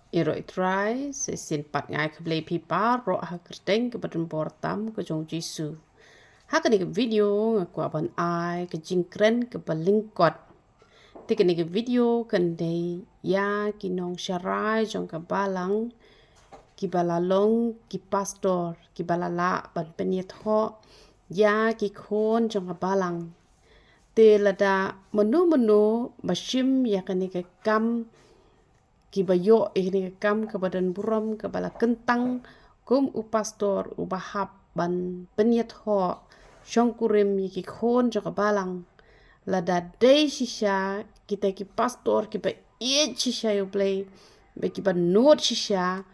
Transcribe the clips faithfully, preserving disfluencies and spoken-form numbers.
Ïaroh Trai, sa shisien pat nga ai khublei phi baroh ha ka kyrteng kaba donbor tam ka jong U Jisu. Ha kane ka video nga kwah ban ai ka jingkren kaba lyngkot. Te kane ka video kan dei ïa ki nongsharai jong ka balang, kiba la long ki pastor, kiba la lah ban pynïathoh ïa ki khun jong ka balang. Te lada mano mano ba shim ïa kane ka kam, kiba ïoh ïa kane ka kam kaba don burom, kaba la kyntang kum u pastor uba hap ban pynïathoh shongkurim ïa ki khun jong ka balang. Lada dei shisha kita ki pastor kiba ïeit shisha ïa U Blei, ba kiba nud shisha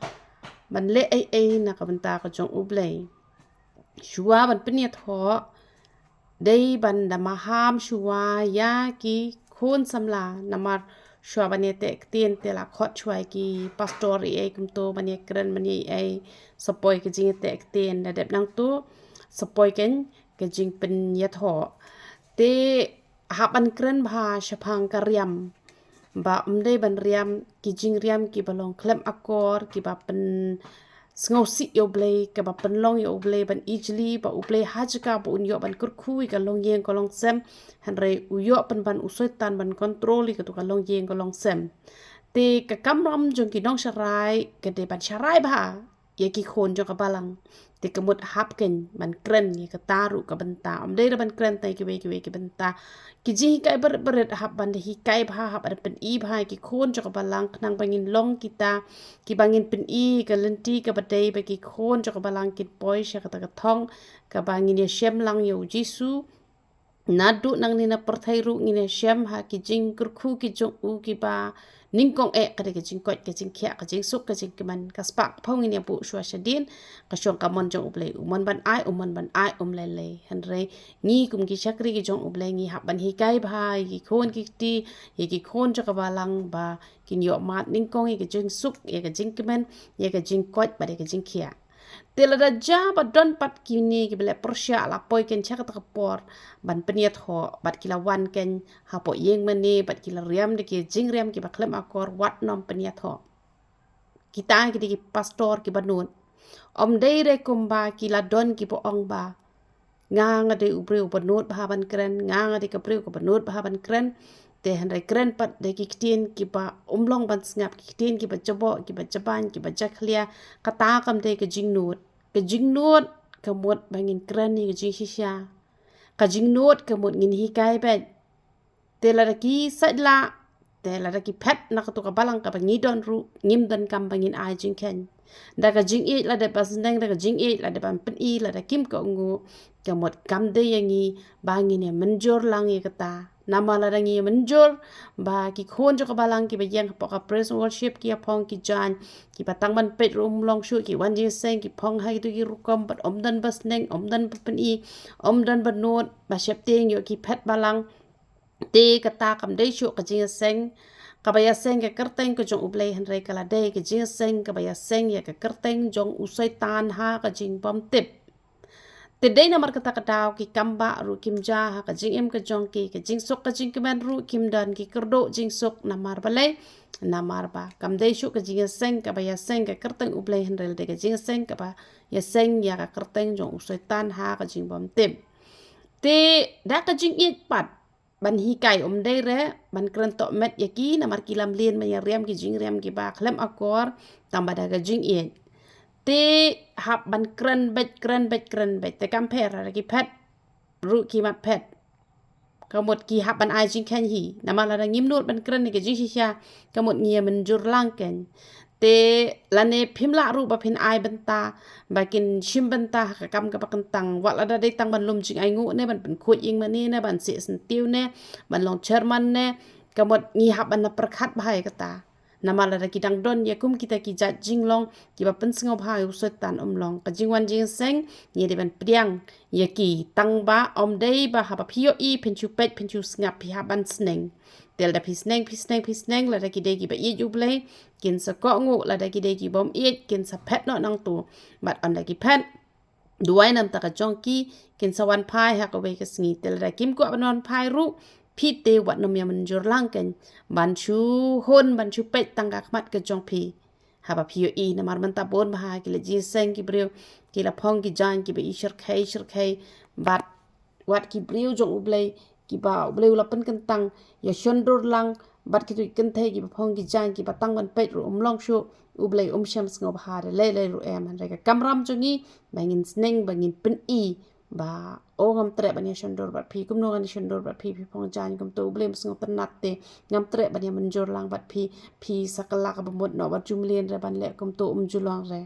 ban leh ei ei na ka bynta ka jong U Blei. Shuwa ban pynïathoh, dei ban da maham shuwa ïa ki khun samla, namar shuwa ban ïateh ktien te la khot shuwa ïa ki pastor ei ei kumto ban ïakren ban ïa ei, sa poi ka jingïateh ktien, da dep nangto sa poi kein ka jingpynïathoh. Te hap ban kren bha shaphang ka riam, ba ym dei ban riam ki jingriam kiba long khlem akor, kiba pynsngewsih ïa U Blei, kaba pynlong ïa U Blei ban ijli, ba U Blei ha jaka ba un ïoh ban kyrkhu ïa ka longïing ka longsem, hynrei u ïoh pynban u Soitan ban kontrol ïa kato ka longïing ka longsem. Te ka kamram jong ki nongsharai ka dei ban sharai bha ïa ki khun jong ka balang. Te ka mut hap kein ban kren ïa kata ruh ka bynta. Ym dei ruh ban kren tang ïa kiwei kiwei ki bynta. Ki jinghikai barit barit hap ban da hikai bha, hap ban da pyni bha ïa ki khun jong ka balang, khnang ba ngin long kita kiba ngin pyni ka lynti kaba dei, ba ki khun jong ka balang kin poi sha kata ka thong kaba ngin ïashem lang ïa U Jisu. Naduh nangne na pyrthei ruh ngin ïashem ha ki jingkyrkhu ki jong u kiba nyngkong eh, ka dei ka jingkoit, ka jingkhiah, ka jingsuk, ka jingkmen. Ka spah ka phew ngin ïa buh shuwa shadien, ka shong ka mon jong U Blei. U mon ban ai, u mon ban ai, um lei lei. Hynrei ngi kum ki shakri ki jong U Blei ngi hap ban hikai bha ïa ki khun ki kti, ïa ki khun jong ka balang, ba kin ïoh mad nyngkong ïa ka jingsuk, ïa ka jingkmen, ïa ka jingkoit bad ïa ka jingkhiah. Te lada jia ba don pat kine kiba leh pyrshah la poi kein sha kata ka por ban pynïathoh, bad ki la wan kein hapoh ïing mane, bad ki la riam da ki jingriam kiba khlem akor, wat nym pynïathoh. Kita ki dei ki pastor kiba nud. Ym dei re kumba ki la don kiba ong ba nga nga dei u briew ba nud bha ban kren, nga nga dei ka briew kaba nud bha ban kren. Te hynrei kren pat da ki ktien kiba ym long ban sngap, ki ktien kiba jaboh, kiba jaban, kiba jakhlia. Kata kam dei ka jingnud. Ka jingnud ka mut ba ngin kren ïa ka jingshisha. Ka jingnud ka mut ngin hikai beit. Te lada ki sait lah, te lada ki phet na kato ka balang kaba ngi don ruh, ngim donkam ba ngin ai jingkheiñ. Da ka jingïeit la dep ban sneng, da ka jingïeit la dep ban pyni, lada kim kohnguh, ka mut kam dei ïa ngi ba ngin ïa mynjur lang ïa kata. Namar lada ngi ïa mynjur ba ki khun jong ka balang kiba ïeng hapoh ka praise and worship ki ïa phong ki jaiñ, kiba tang ban peit ruh ym long shuh, ki wan jingïaseng ki phong ha kito ki rukom, bad ym don ba sneng, ym don ba pyni, ym don ba nud, ba sheptieng ïoh ki phet balang. Te kata kam dei shuh ka jingïaseng kaba ïaseng ka kyrteng ka jong U Blei, hynrei ka la dei ka jingïaseng kaba ïaseng ïa ka kyrteng jong u Soitan ha ka jingbymtip. Te dei namar kata ka daw ki kam bah ruh kim jia ha ka jingim ka jong ki, ka jingsuk ka jingkmen ruh kim don, ki kyrduh jingsuk. Namar balei? Namar ba kam dei shuh ka jingïaseng kaba ïaseng ka kyrteng U Blei, hynrei la dei ka jingïaseng kaba ïaseng ïa ka kyrteng jong u Soitan ha ka jingbymtip. Te da ka jingïeit pat ban hikai, ym dei re ban kren tohmet ïa ki, namar ki lamlien ban ïa riam ki jingriam kiba khlem akor, tang ba da ka jingïeit. Te hap ban kren beit, kren beit, kren beit. Te kam pher, lada ki phet ruh ki mat phet, ka mut ki hap ban ai jingkheiñ hi. Namar lada ngim nud ban kren ïa ka jingshisha, ka mut ngi ïa mynjur lang kein. Te lane phim lah ruh ba phin ai bynta ba kin shim bynta ha ka kam kaba kyntang, wat lada dei tang ban lum jingainguh ne, ban pynkhuid ïing mane ne, ban seh syntiew ne, ban long chairman ne, ka mut ngi hap ban pyrkhat bha ïa kata. Namar lada ki dang don ïa kum kita ki jait jinglong kiba pynsngewbha ïa u Soitan, ym long. Ka jingwan jingïaseng ngi dei ban pdiang ïa ki, tang ba ym dei ba haba phi ïohi phin shu peit, phin shu sngap, phi hap ban sneng. Te lada phi sneng, phi sneng, phi sneng, lada ki dei kiba ïeit U Blei, kin sa kohnguh, lada ki dei ki bym ïeit, kin sa phet noh nangto. Bad ynda ki phet, duwai na bynta ka jong ki, kin sa wan phai ha kawei ka sngi. Te lada kim kwah ban wan phai ruh, phi te wat nym ïa mynjur lang kein ban shu hun, ban shu peit tang ka khmat ka jong phi. Haba phi ïohi namar mynta bun bha ki la jingseng ki briew, ki la phong ki jaiñ kiba i shyrkhei shyrkhei, bad wat ki briew jong U Blei kiba U Blei u la pynkyntang ïa shon dur lang, bad kito ki kynthei kiba phong ki jaiñ kiba tang ban peit ruh um long shuh, U Blei um shym sngewbha da lei lei ruh em. Hynrei ka kamram jong ngi ba ngin sneng, ba ngin pyni ba, o, ngam treh ban ïa shon dur bad phi, kumno ngan ïa shon dur bad phi, phi phong jaiñ kumto, U Blei um sngewtynnat te, ngam treh ban ïa mynjur lang bad phi, phi sa kylla kaba mut noh bad ju mlien re ban leh kumto, um ju long re.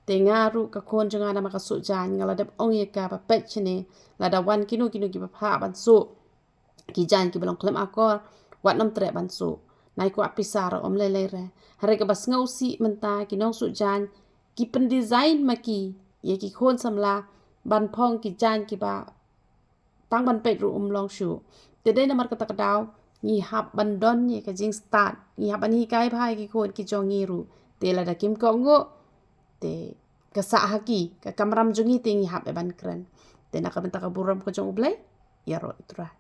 Te nga ruh ka khun jong nga namar ka suh jaiñ, nga la dep ong ïa ka ba peit shane, lada wan kino kino kiba phah ban suh ki jaiñ kiba long khlem akor, wat nym treh ban suh. Nai kwah pisa ruh um lei lei re. Hynrei kaba sngewsih mynta ki nongsuh jaiñ ki pyndesign ma ki ïa ki khun samla ban phong ki jaiñ kiba tang ban peit ruh um long shuh. Te dei namar kata ka daw ngi hap ban don ïa ka jingstad, ngi hap ban hikai bha ïa ki khun ki jong ngi ruh. Te lada kim kohnguh, te ka sah ha ki, ka kamram jong ngi te ngi hap ïa ban kren. Te na ka bynta ka burom ka jong U Blei, ïaroh ïa U Trai.